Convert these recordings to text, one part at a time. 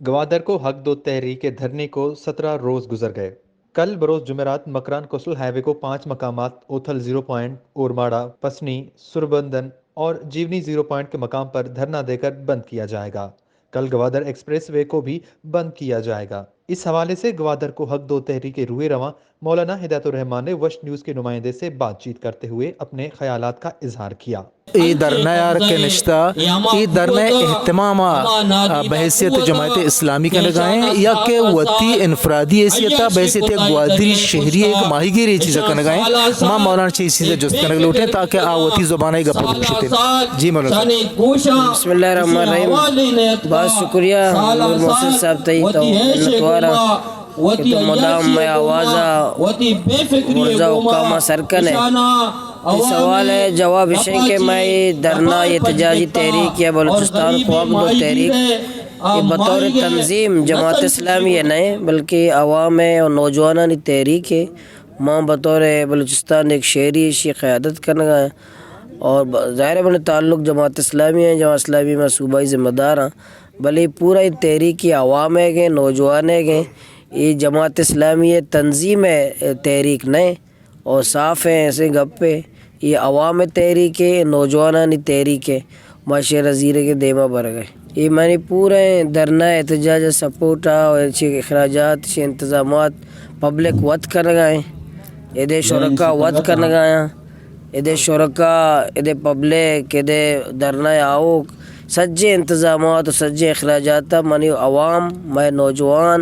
گوادر کو حق دو تحریک کے دھرنے کو سترہ روز گزر گئے۔ کل بروز جمعرات مکران کوسٹل ہائی وے کو پانچ مقامات اوتھل زیرو پوائنٹ، اورماڑا، پسنی، سربندن اور جیونی زیرو پوائنٹ کے مقام پر دھرنا دے کر بند کیا جائے گا۔ کل گوادر ایکسپریس وے کو بھی بند کیا جائے گا۔ اس حوالے سے گوادر کو حق دو تحریک کے روئے رواں مولانا ہدایت الرحمان نے وش نیوز کے نمائندے سے بات چیت کرتے ہوئے اپنے خیالات کا اظہار کیا۔ اے دھرنا یار کہ نشتہ، اے دھرنا اہتمام آ، آ، بحیثیت جماعت اسلامی کنگا ہیں یا کہ وتی انفرادی حیثیت آ بحیثیت یک گوادری شہری، یک ماہی گیر اے چیزا کنگا ہیں۔ ما مولانا چی چیزا جست کنگ لوٹیں تاکہ آ وتی زبان ء گپ بگوشتیں۔ جی مولانا صاحب۔ بسم اللہ الرحمن الرحیم۔ باز شکریہ نور محسن صاحب تئی، تو منتوار آں کہ تو مدام مئے آواز ء برزا حکام ء سر کن ئے۔ اے سوال ء جواب اش انت کہ مئے دھرنا احتجاجی تحریک یا بلوچستان کو حق دو تحریک، اے بطور تنظیم جماعت اسلامی ء نہ انت، بلکہ عوام ء اور نوجوانانی تحریک ء۔ ما بطور بلوچستان یک شہری ایشی قیادت کنگا ہیں اور ب-، ظاہر ہے، من تعلق جماعت اسلامی ہیں، جماعت اسلامی میں صوبائی ذمہ دار ہاں، بلے پورا اے تحریک عوام ء گے، نوجوان ء گے، اے جماعت اسلامی ء تنظیم ء تحریک نہ، اور صاف ء ایسے گپ ء، اے عوام ء تحریک ء، نوجوانانی تحریک ء، ما شعر زیرگ ء دیما برگ ء۔ اے منی پوریں دھرنا احتجاج ء سپورٹ ء، اور چی اخراجات، چی انتظامات پبلک وت کنگا ہیں، ادے شرکا وت کنگا ہیں۔ ادے شرکا، ادے پبلک، ادے دھرنا آوک، سجے انتظامات و سجے اخراجات منی عوام، مئے نوجوان،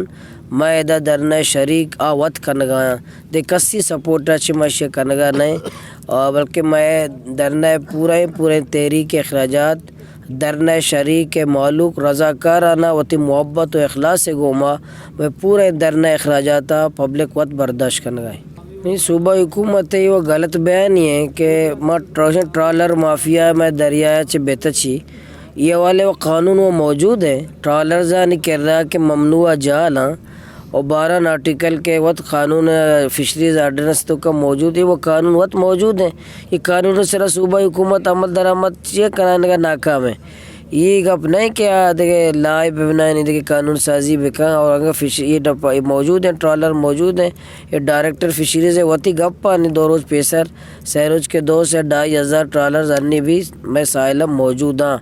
مئے ادا دھرنا شریک آ وت کنگایاں۔ دے کسی سپورٹ چہ مشی کنگا نئے، آ، بلکہ مئے دھرنا پورا پورا تحریک اخراجات، دھرنا شریک مالوک رضاکارانہ وتی محبت و اخلاص گوما مئے پورا دھرنا اخراجات پبلک وت برداشت کنگائیں۔ نی صوبہ حکومت ء و غلط بیانی ہے کہ ما ٹرالر مافیا میں دریا چہ بتچی، یہ حوالے و قانون و موجود ہے۔ ٹرالرز آنی کرا کہ ممنوع جال ہاں و بارہ ناٹیکل کے وت قانون فشریز آرڈیننس تو کا موجود ہے، وہ قانون وت موجود ہے۔ یہ قانون سرا صوبہ حکومت عمل درآمد چیئے کنانگا ناکام ہے۔ یہ گپ نہیں کہ آ دگہ لائے بنائیں، دگہ قانون سازی بکن اور اگر فش یہ ڈپ موجود ہیں، ٹرالر موجود ہیں، اے ڈائریکٹر فشریز ء وتی گپ ء نی دو روچ پیسر، سہ روچ کہ دو سے ڈھائی ہزار ٹرالرز انی بھی مئے ساحل ء موجود آں۔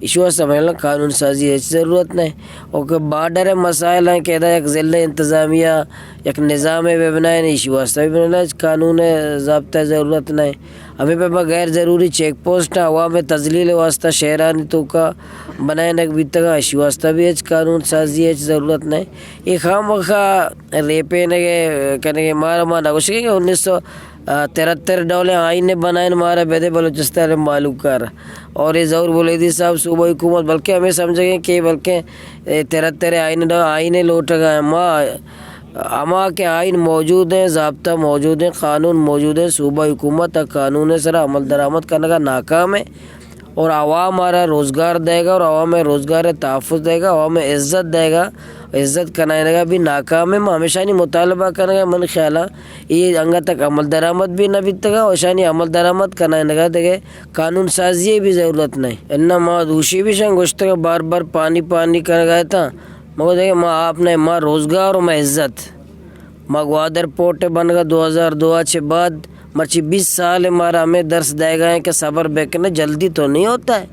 ایشی واسطہ مئے قانون سازی ء ہچ ضرورت نہ۔ او کہ بارڈر ء مسائل ہیں کہ ادا یک ضلع انتظامیہ، یک نظام ء بہ بنائیں، ایشی واسطہ بھی بنائیں، قانون ء ضابطہ ء ضرورت نہ۔ ہمیں پہ ما غیر ضروری چیک پوسٹ عوام ء تذلیل ء واسطہ شہرانی توکا بنائینگ بیتگاں، ایشی واسطہ بھی ہچ قانون سازی ء ہچ ضرورت نہ۔ اے خامخا ریپینگ ء کنگ ء مارا ما نہ گوشگیں کہ انیس سو ترہتر ڈول آئین بنائین مارا بدے بلوچستان مالوک کار۔ اور اے ظہور بلیدی صاحب صوبہ حکومت بلکہ ہمیں سمجھگیں کہ بلکہ اے ترہتر آئین ڈول آئین لوٹگا ما ہما کہ آئین موجود ہیں، ضابطہ موجود ہیں، قانون موجود ہیں، صوبہ حکومت قانون سرا عمل درآمد کنگا ناکام ہے۔ اور عوام آرا روزگار دے گا اور عوام ء روزگار ء تحفظ دے گا، عوام ء عزت دے گا، عزت کنائینگا بھی ناکام ہے۔ ما ہمیشانی مطالبہ کنگا، من خیالا اے انگا تک عمل درآمد بھی نہ بیتگا اور اشانی عمل درآمد کنائینگا دگہ قانون سازی بھی ضرورت نہیں۔ انما ما دوشی بھی شن گوشتگا بار بار پانی پانی کنگا تھا، مگر دگہ ما آپ نے، ما روزگار و ما عزت۔ ما گوادر پورٹ بنگا دو ہزار دو چہ بعد مرچی بیس سال مارا ہمیں درس دے گئے ہیں کہ صبر بکنے، جلدی تو نہیں ہوتا ہے،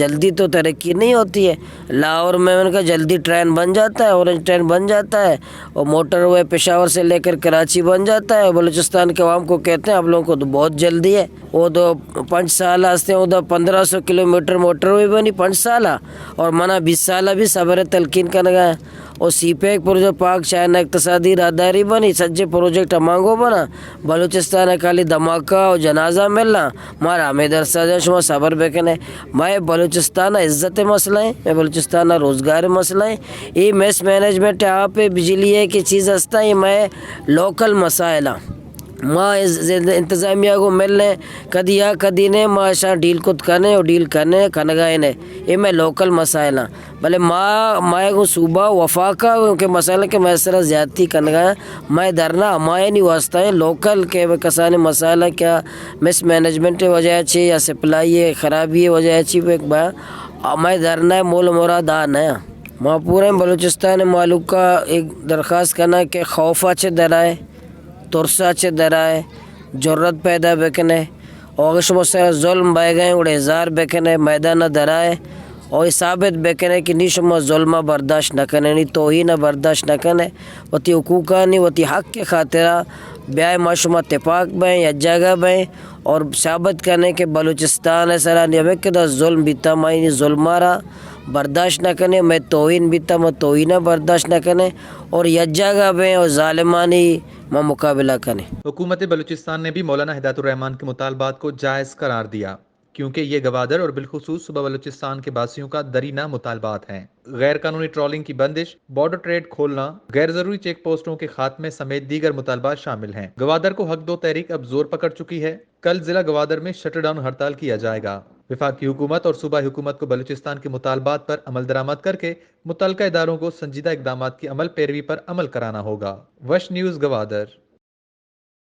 جلدی تو ترقی نہیں ہوتی ہے۔ لاہور میں ان کا جلدی ٹرین بن جاتا ہے، اورنج ٹرین بن جاتا ہے، اور موٹر وے پشاور سے لے کر کراچی بن جاتا ہے۔ بلوچستان کے عوام کو کہتے ہیں، آپ لوگوں کو تو بہت جلدی ہے۔ وہ تو پانچ سال ہستے ہیں، وہ تو پندرہ سو کلومیٹر موٹر وے بنی پانچ سال، اور منا بیس سال بھی صبر تلقین کنگا ہے۔ او سی پیک پروجیکٹ، پاک چائنا اقتصادی راہداری بنی، سجے پروجیکٹ ہمانگو بنا۔ بلوچستان ء خالی دھماکہ و جنازہ ملنا، مارا ہمیں درسا دے شما صبر بکنے۔ مئے بلوچستان ء عزت مسئلہ ہے، مئے بلوچستان ء روزگار مسئلہ ہے۔ اے مس مینجمنٹ آپ بجلی ہے کہ چیز ہستا، یہ مئے لوکل مسائل ہیں۔ ما از-، زند-، انتظامیہ کو ملنے، کدی یا کدی نے ما اشاں ڈیل کت کنے و ڈیل کنے، کنگا نے۔ اے مئے لوکل مسائل ہیں۔ بلے ما، مئے گوں صوبہ وفاقہ گوں کہ مسئلہ کہ مئے سرا زیادتی کنگا، مئے دھرنا ہمایانی واسطہ ہیں، لوکل کہ کسانی مسائل کیا مس مینجمنٹ وجہ چی یا سپلائی خرابی وجہ چی بک با، مئے دھرنا مول مراد آ نہ۔ ما پوریں بلوچستان ءِ مھلوک ءَ اے درخواست کناں کہ خوف ءَ چہ درائے، ترس ءَ چہ درائے، جرات پیدا بکنے، او اگہ شما سر ءَ ظلم بئیگ ءَ ایں، گڑا اظہار بکنے، میدان ءَ درائے، او اے ثابت بکنے کہ نی شما ظلم ءَ برداشت نہ کنے، نی توہین ءَ برداشت نہ کنے، وتی حقوقانی، وتی حق ءِ خاطر ءَ بیائے، ما شما تپاک بئیں، یک جاگہ بئیں، اور ثابت کنے کہ بلوچستان ءِ سر ءَ نی ہمے کدا ظلم بیتا، ما اے ظلم ءَ را برداشت نہ کنیں، مئے توہین بیتا، ما توہین ءَ برداشت نہ کنیں، اور یک جاگہ بئیں اور ظالمانی ما مقابلہ کنیں۔ حکومت بلوچستان نے بھی مولانا ہدایت الرحمان کے مطالبات کو جائز قرار دیا، کیونکہ یہ گوادر اور بالخصوص صوبہ بلوچستان کے باسیوں کا درینہ مطالبات ہیں۔ غیر قانونی ٹرالنگ کی بندش، بارڈر ٹریڈ کھولنا، غیر ضروری چیک پوسٹوں کے خاتمے سمیت دیگر مطالبات شامل ہیں۔ گوادر کو حق دو تحریک اب زور پکڑ چکی ہے۔ کل ضلع گوادر میں شٹر ڈاؤن ہڑتال کیا جائے گا۔ وفاقی حکومت اور صوبائی حکومت کو بلوچستان کے مطالبات پر عمل درآمد کر کے متعلقہ اداروں کو سنجیدہ اقدامات کی عمل پیروی پر عمل کرانا ہوگا۔ وش نیوز گوادر۔